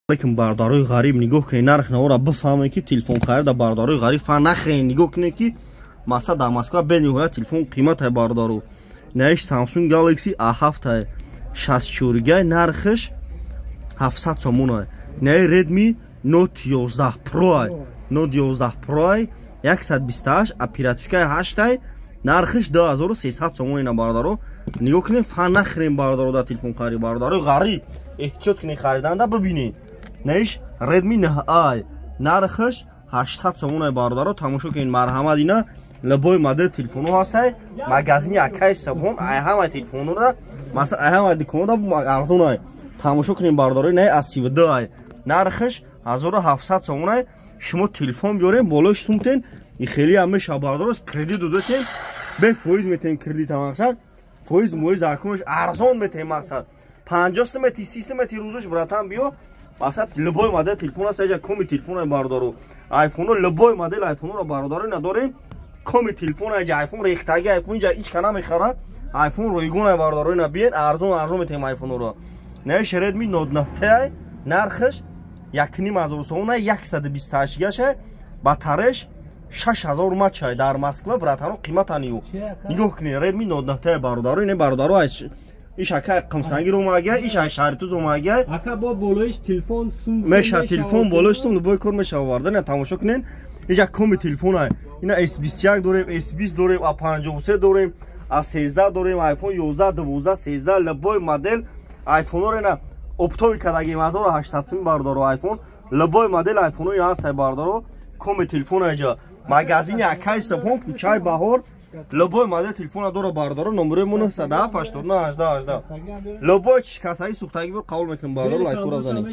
Алейкум, бародарои ғариб. Нигоҳ кунед нарх навора, бифаҳмед, ки телефон харида, бародарои ғариб, фан нахӯред. Нигоҳ кунед, ки масалан дар Москва бениҳоят телефон қиматай, бародаро. Наиш Samsung Galaxy A7 64 гай, нархаш 700 сомонай. Наи Redmi Note 11 Pro, Note 11 Pro 128, оперативкаи 8, нархиш 2300 сомон ина, бародаро. Нигоҳ кунед, фан нахӯрем, бародаро, дар телефон харид. Бародарои ғариб, эҳтиёт кунед хариданда, бибинед. Наиш Redmi 9i, нархаш 800 сомонай, бародаро, тамошо кунед, марҳамат. Ина любой модел телефонҳо ҳастай. Магазини акаи Сабон ай ҳамаи телефонҳода, масалан, ай ҳамаи дуконҳода арзонай. Тамошо кунед, бародаро. Наи A32 ай, нархаш 1700 сомонай. Шумо телефон биёрем, болои сумтен и хеле ҳам мешава, бародаро. Кредит додатем, бе фоиз метем кредита, мақсад, фоиз моиз дар кунаш, арзон метем, мақсад, 50 симети, 30 симети рӯзаш, братан, биё. Мақсад, любой модел телефон аст аҷа, коми телефон, бародаро. Айфоно, любой модел айфонро, бародаро, надорем. Коми телефон аҷа, айфон рехтаги, айфон инҷа ҳеч ка намехара, айфон ройгон ай, бародаро. Ина биен, арзон арзон метем айфонро. Наиш Redmi Note 9, нархаш 1500 сомона, 128 гаша, батареш 6000 мачай. Дар Москва, братано, қиматанию. Нигоҳ кунед, Redmi Note 9, бародаро. Ин бародаро, иш ака қимсангир омагай, иш ай шаҳритуз омагай. Ака, бо болоиш телефон сум? Меша, телефон болоиш сум, любой кор меша овардан. Тамошо кунед, иҷа коми телефон ай. Ина S21 дорем, S20 дорем, A53 дорем, A13 дорем, iPhone 11, 12, 13, любой модел iPhone-ро ина оптовый кардагим 1800 сум, бародаро. iPhone, любой модел iPhone-ро ина ҳастай, бародаро. Коми телефон айҷа, магазини акаи Субҳон, кӯчаи Баҳор, любой модел телефона дора, бародаро. Номерои мо 907 89 18 18. Любой касаи сӯхтагӣ бор, қабул мекунем, бародаро. Лайкура бизанем.